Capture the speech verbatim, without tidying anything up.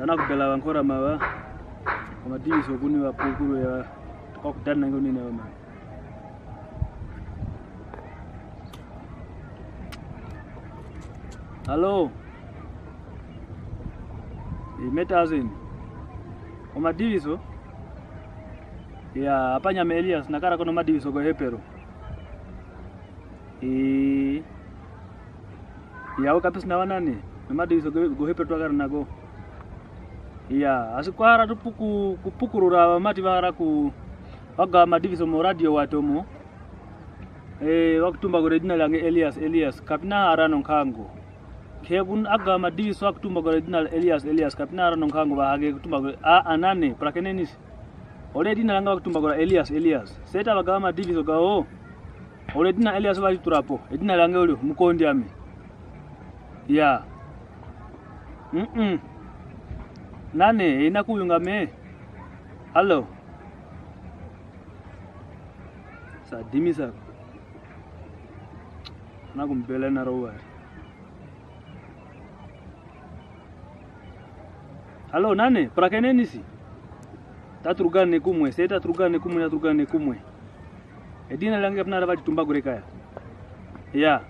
Nakubela ŵankhora mawa. Kwa madiviso kuni ŵapukuru ya. Kwa kutanna nguni na wama. Halo. Imetazin. Kwa madiviso. Ya, apanyame Elias, nakara kono madiviso kwa hepero. I, ya, o kapis na wanani, na madiviso go, go hepetwa kara nago. Ya, asi kwara tupuku, kupukurura mati vara ku, waga madiviso mo radio watomo. E, wakutumba gore edina lyange Elias, Elias, kapina arano nkango. Kevun aga madiviso wakutumba gore edina Elias, Elias, kapina arano nkango, vahage kutumba gore, a, anane, prakenenis. Ole edina langa wakutumba gore Elias, Elias. Seta vaga madiviso gao. Ole edina Elias vali turapo. Edina langa olyo, mukondi ame. Ya. Mm-mm. Nane, ina kuyunga me. Halo. Sa dimisa. Nakumbela na rowa. Halo, nane, prakenenis. Taturugane kumwe, se taturugane kumwe, taturugane kumwe. Edina langa pnara vali tumba gore kaya. Ya.